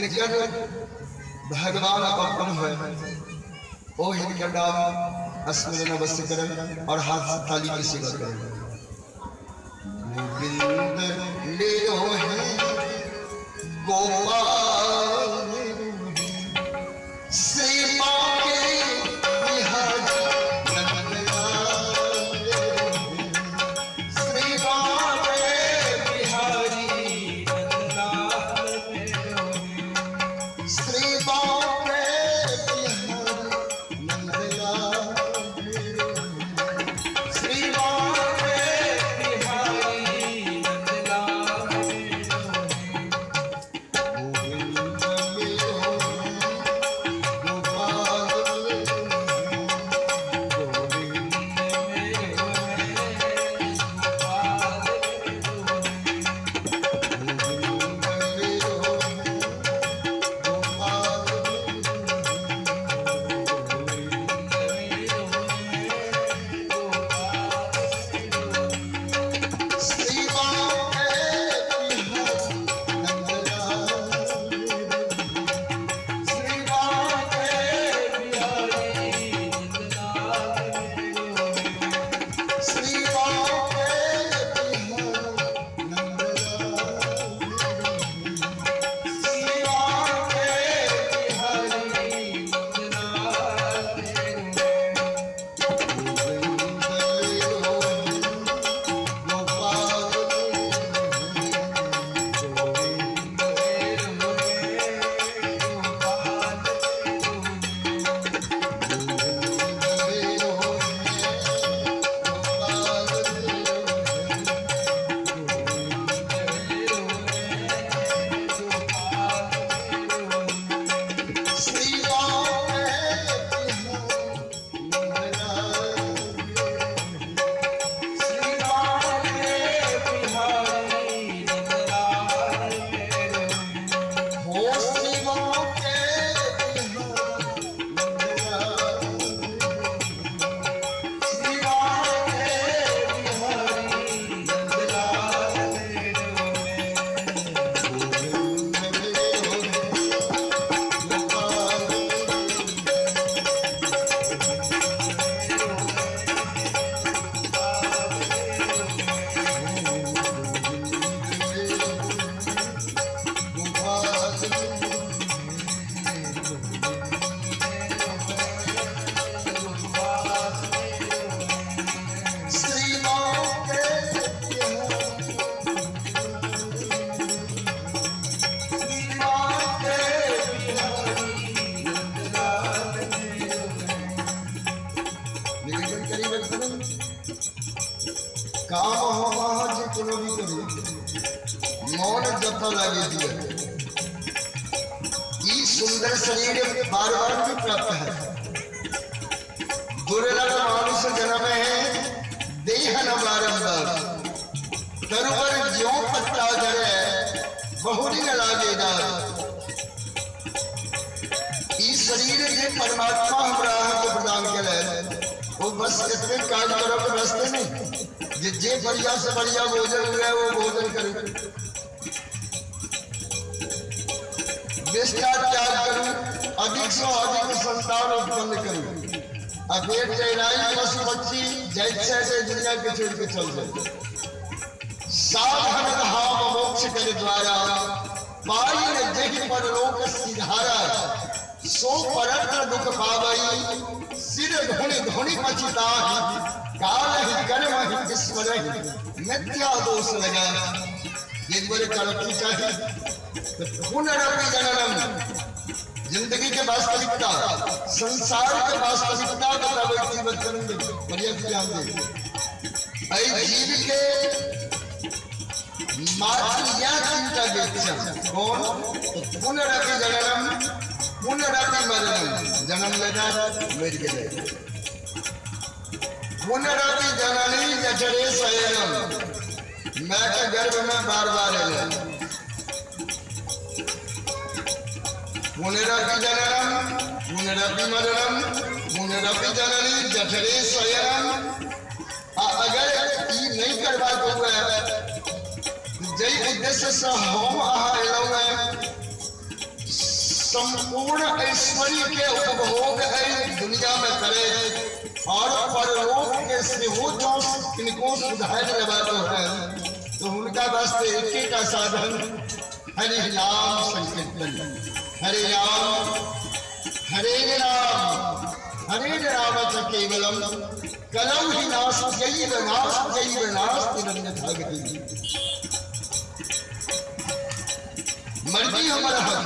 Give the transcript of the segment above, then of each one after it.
जिनकर भगवान अपन है ओ हिनकर नाम स्मरण अवश्य करें और हाथ से ताली की सेवा करें। गोविंद मेरो है गोपाल श्री बांके बिहारी नंदलाल श्री बांके बिहारी नंदलाल मेरो श्री बांके बिहारी नंदलाल मेरो श्री बांके बिहारी नंदलाल मेरो गोविंद मेरो गोपाल गोविंद मेरो गोपाल गोविंद मेरो गोपाल गोविंद मेरो गोपाल श्री बांके बिहारी नंदलाल श्री बांके बिहारी नंदलाल मेरो श्री बांके बिहारी नंदलाल श्री बांके बिहारी नंदलाल मेरो गोविंद मेरो गोपाल गोविंद मेरो गोपाल गोविंद मेरो गोपाल गोविंद मेरो गोपाल श्री बांके बिहारी नंदलाल श्री बांके बिहारी नंदलाल मेरो हो श्री बांके बिहारी नंदलाल श्री बांके बिहारी नंदलाल मेरो गोविंद मेरो गोपाल श्री बांके श्री बांके बिहारी नंदलाल मेरो निवेदन करी बचपन काम हो वहाँ जे कोनो भी करी मौन जता लागे दिया। ई सुंदर शरीर बार बार भी प्राप्त है। दुर्लभ मानुष जन्म है देह न बारंबार तरुवर ज्यों पत्ता जरे बहुरी न लागे दार। ई शरीर जे परमात्मा हमरा अहाँके प्रदान केले वो बस इतने काज करब के वास्ते नहीं जे जे बढ़िया से बढ़िया भोजन हुए वो भोजन करे, विस्तार त्याग करूं, अधिक से अधिक संतान उत्पन्न करूं, अब चेहराई पशु पक्षी जैसे से दुनिया के छोड़ के चल जाए। साधन धाम मोक्ष के द्वारा पाई जहि परलोक सिधारा सो परत्र दुख पावई सिर धुनि धुनि पछताहि काल ही कर्म ही ईश्वर ही मिथ्या दोष लगा। ये दुआरे तरक्की चाहिए तो पुनरपि जननम जिंदगी के वास्तविकता संसार के वास्तविकता बताबै छी बच्चन में बढ़िया ध्यान दे। ऐ जीव के मात्र या चिंता बेचन कौन तो पुनरपि जननम पुनरपि मरणम जन्म लेना मर गए पुनरपि जननी जठरे शयनम मैं के गर्भ में बार बार एले पुनरपि जननम पुनरपि मरणम पुनरपि जननी जठरे शयनम। अगर ई नहीं करबाक हुए जै उद्देश्य से हम अहाँ एलहुँ हैं संपूर्ण ऐश्वर्य के उपभोग है दुनिया में करे और परलोक के सेहो जो किनको सुधार लेबाक है तो हुनका वास्ते एक का साधन हरि नाम संकीर्तन। हरे राम हरे राम हरे राम च केवलम कलौ हि नास्त्यैव नास्त्यैव नास्ति अन्यथा गतिः। मर्जी हमर हक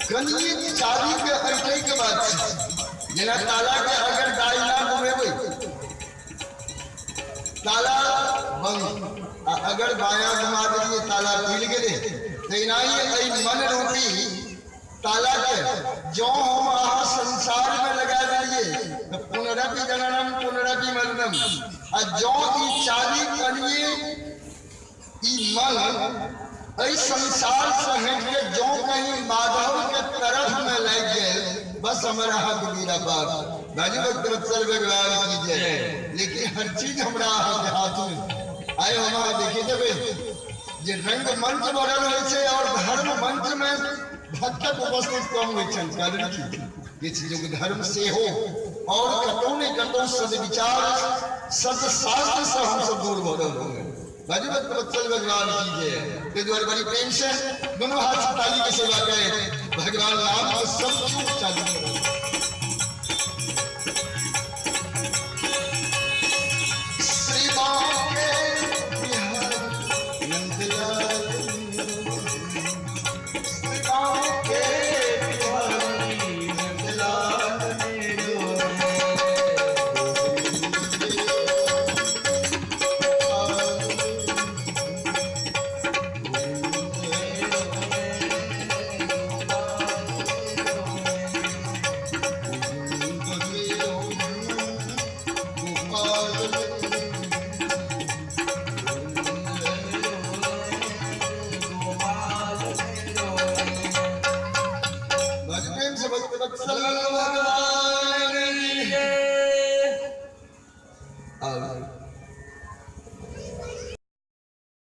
कनिए चाबी के अटै के बात छै, जेना ताला के अगर दाहिना घुमेबै ताला बंद, आ अगर बायां घुमा देलियै ताला खुलि गेलै। तहिनाही एहि मन रूपी ताला के जो हम अहाँ संसार में लगा देलियै तो पुनरपि जननम पुनरपि मरणम, आ जो ई चाबी कनिए ई मन एहि संसार से हटि के जो कहीं माधव के तरफ में लागि गेल बस हमारा हक बीरा पार। बाजू भक्त वत्सल भगवान की जय। लेकिन हर चीज हमरा अहाँके हाथ में आइ हम अहाँ देखी देबै जे रंग मंच बढ़ल होइ छै और धर्म मंच में भक्तक उपस्थित कम होइ छनि। कारण की किछु युग धर्म सेहो और कतौ ने कतौ सदविचार सदशास्त्र से हमसब दूर भऽ रहल हो। बाजू भक्त वत्सल भगवान की जय। ताहि दुआरे बड़ी प्रेम से दोनों हाथ से ताली के सेवा करे भगवान राम के सब चूक चालू करो। श्री बांके बिहारी नंदलाल, श्री बांके बिहारी नंदलाल मेरो।